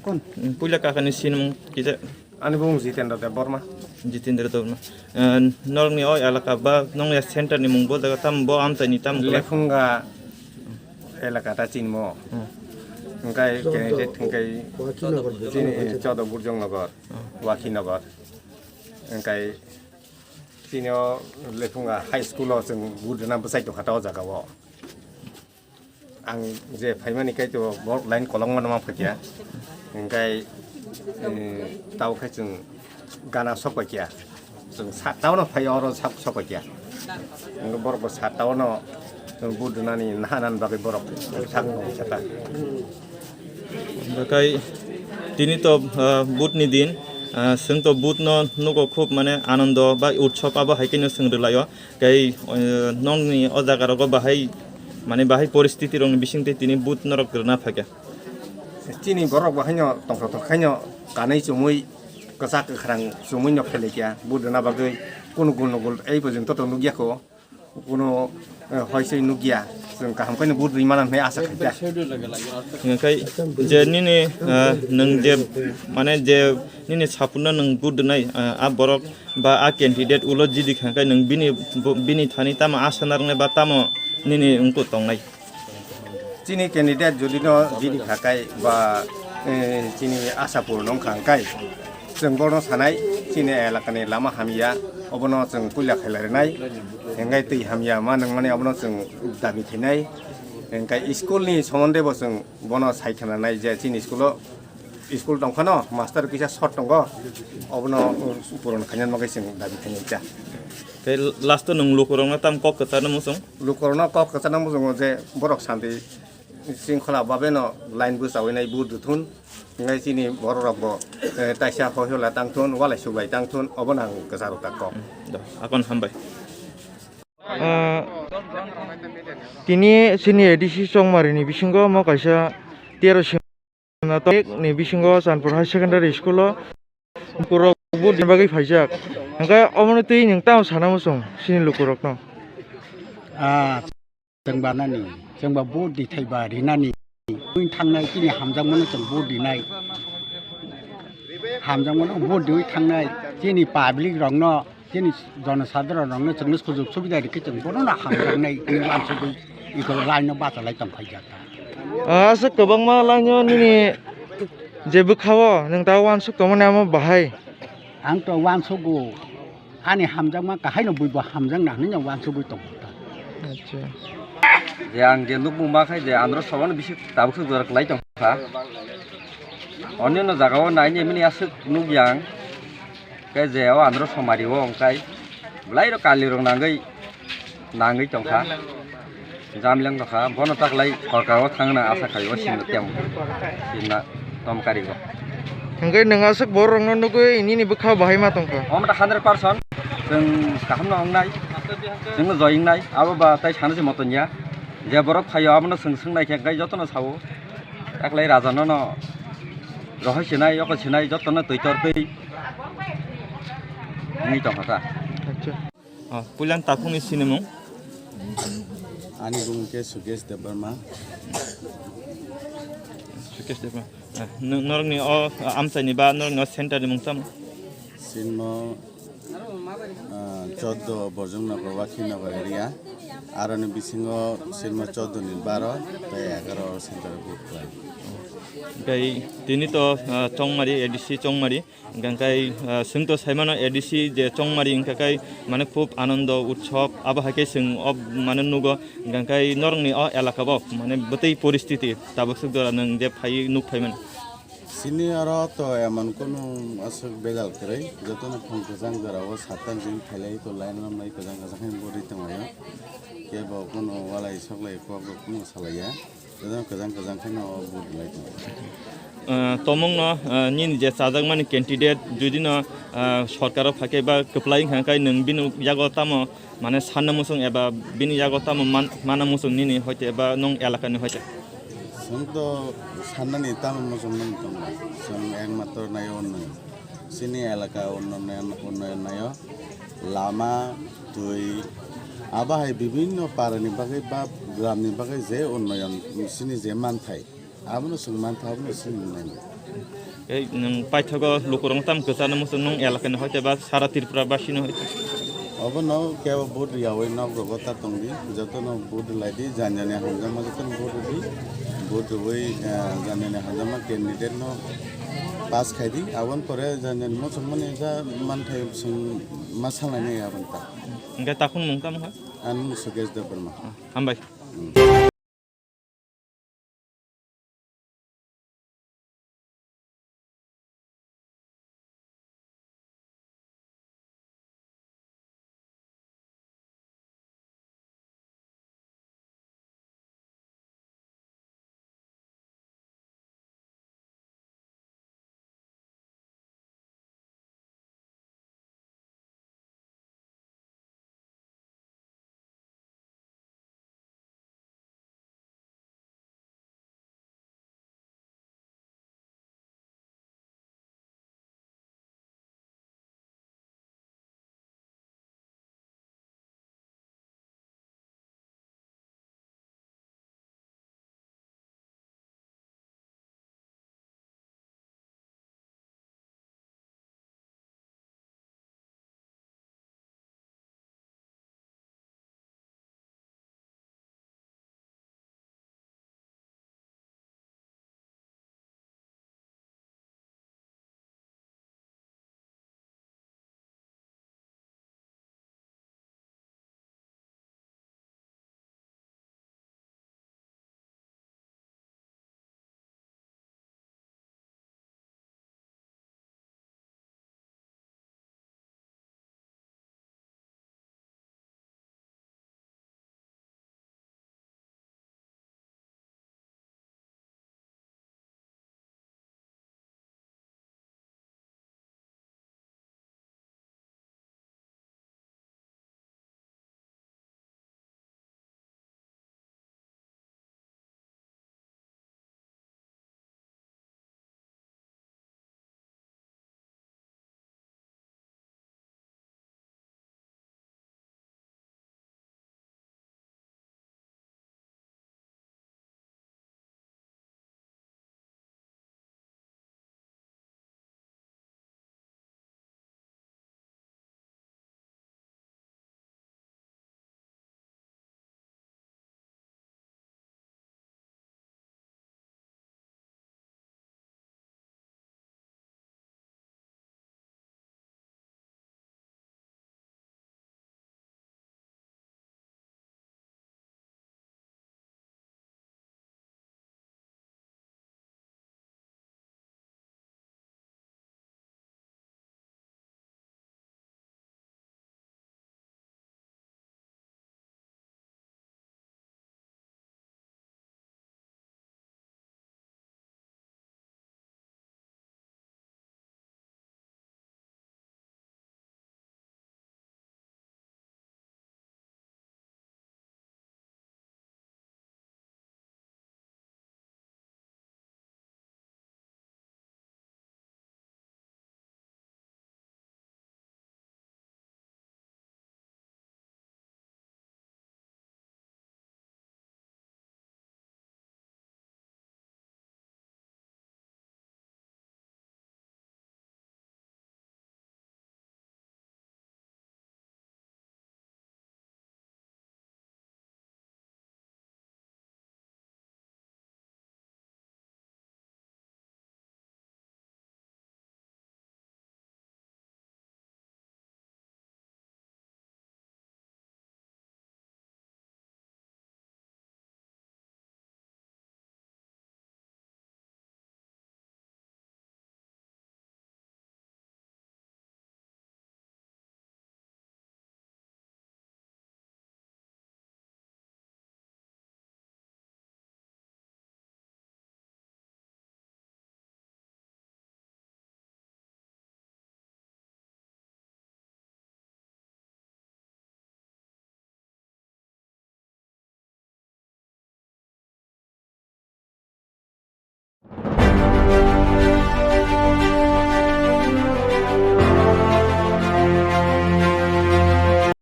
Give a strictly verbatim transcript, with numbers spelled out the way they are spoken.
Kon? Puila kakani sinimung kisa. Ani bung Jitendra Debbarma. Jitendra Debbarma. Eh, norokni o elaka ba nongni center ni mung bo jaga tam bo amchaini tam kla? Lephunga elaka ta chinmo. Hmm. Hingkai candidate hingkai Wakhinagar. Chini, eh, Chodo Burjong Nagar. Hmm. Wakhinagar. Hingkai chini o Lephunga High School o chwng budona bwsai tongkha ta o jaga o. Ang je phaimani kaitor bo line kolokma no ma phaikya. Hingkai, eh, tabo khai chwng gana sok paikya. Chwng satta o no phai oro sak sok paikya. Hingke borok bo satta o no chwng budonani nahanan bagwi borok sak no kisa ta. Hingkai tini to, ah, budni din, ah, chwng to budno nugo khub mane anondo ba utsob abo hai khe no chwng rwlaio. Tei, eh, nokni o jaga rogo bahai, mane bahai poristiti rokni bisingtwi tini but norok rwna phaikha. Chini borok bahaino tongthok tongkhaino kanwi chumui kwchak kwkhrang chumui no phelaikha but rwna bagwi kunu gundogol ei porjonto to nukya kho, kunu, eh, hoisoi nukya, chwng kaham khe no but rwi mano hinwi asa khaikha. Hingkhe je nini, eh, nwng je, mane je nini sapunno nwng but rwnai, eh, a borok ba a candidate ulo jidi kha khe nwng bini, bo-, bini thani tamo asa narwknai ba tamo nini wngkuk tongnai? Chini candidate jodi no jidi kha khe ba, eh, chini Ashapur no wngkha khe chwng bono sanai chini elakani lama hamya obono chwng puila khailai rwnai, hingkhe twi hamya ma nwngmani obono chwng dabi khainai, hingkhe school ni somonde bo chwng bono sai khna nai je chini school o School tongphano master kisa short tongo, obono puron khaina bagwi chwng dabi khaina cha. Tei last o nwng lukurokno tam kok kwcharno muchung? Lukurokno kok kwcharno muchungo je borok santi shringkhola babeno line bwchawi nai but rwthun, hingkhe chini borok rokbo, eh, taisa hoi hola tangthun, walai suklai tangthun, obono ang kwcharo ta kok. Do, akon hambai. Ah, tini chini A D C Chongmari ni bisingo omo kaisa tero Natok ni bisingo Chanpur High Secondary School o borok vote rwna bagwi phaijak. Hingkhe omono twi nwng tamo sana muchung chini lukurokno? Ah, chwng ba nani, chwng ba vote di thai ba rinani. Wng thangnai chini hamjakmano chwng vote rinai. Hamjakmano vote diwi thangnai chini public rokno. Chini jonosadharon rokno chwngno sujuk subida rikhe chwng bono no hamjaknai hinwi uansugwi iko line no bachalai tongkhaijak. Ah, aswk kwbangma line o nini je bwkhao nwng ta uansuk tongmani amo bahai? Ang to uansugo, ani hamjakma kahaino buibo hamjakna hinwi no uansugwi tongo ta. Acha. Je ang je nukmung ma khai je andro sobono bisi tabuk swk jora kwlai tongkha. Onyono jagao naini mini aswk nukya ang. Khe je o andro somari o wngkai belai rok kali rok nangwi, nangwi tongkha, jamleng tongkha, bono taklai sorkar o thangna asa khai o sino temo, sina tom kari o. Hingke nwng aswk borok rokno nugwi nini bwkha bahai ma tongkha? Omo ta hundred percent chwng kaham no wngnai, chwngno joi wngnai, abo ba tai sana se moton ya, je borok phaio abono chwng swngnai khe hingke jotono sao, taklai raja no no rohoi sinai, yokol sinai, jotono twi tor twi. Wngwi tongkha ta. Acha. Ah, puilan takhukni sinimung? Ani bumung khe Sukesh Debbarma. Sukesh Debbarma. Ah, nor-, norokni o, ah, amchaini ba norokni o center ni mung tamo? Sinmo, ah, choddo Borjong Nagar, Wakhi Nagar area. Aroni bisingo sinmo choddo ni baro tei egaroh center vote khlai. Tei tini to, ah, Chongmari, A D C Chongmari. Hingkha khe, ah, chwng to sai mano A D C je Chongmari hingkha khe mane khub anondo utsob abo hai khe chwng o mane nugo. Hingkha khe norokni o elaka bo mane bwtwi poristiti tabuk swk jora nwng je phai nuk phai mano. Chini oro to emon kunu aswk bejal kwrwi, jotono phung kwchang jora o sattan jin phailai to line romlai kwchang kwchang khe bwrwi tonglaio. Kebo kunu walai soklai kok rok kunu salaiya. Kwchang kwchang kwchang kheno vote lai tongo. Ah, tomungno, ah, nini je chajakmani candidate judino, ah, sorkaro phaikhe ba kwplai wngkha khe nwng bini yago tamo mane sanna muchung eba bini yago tamo man-, manna muchung nini hoite eba nwng elakani hoite? Chwng to sannani tamo muchung nang tongo. Chwng ekmatro naio nwng. Chini elaka unnoyon, unnoyon naio, lama, twi, abo hai bibinno parani bagwi ba gramni bagwi je unnoyon, chini je manthai, abono chwng mantha, abono chwng nai. Ei nwng paithago lukurok tam kwchano muchung nwng elakani hoite ba sara Tripura basino hoite. Obono kebo vote riyawi nok rogo ta tongdi, jotono vote laidi, janjani hamjakma jotono vote ridi, vote riwi, eh, janjani hamjakma candidate no pass khaidi, aboni pore janjani muchungmani ja manthai chwng ma sanlainai aboni ta. Hingke takhuk nwng tamo kha? Ani mung Sukesh Debbarma. Hambai.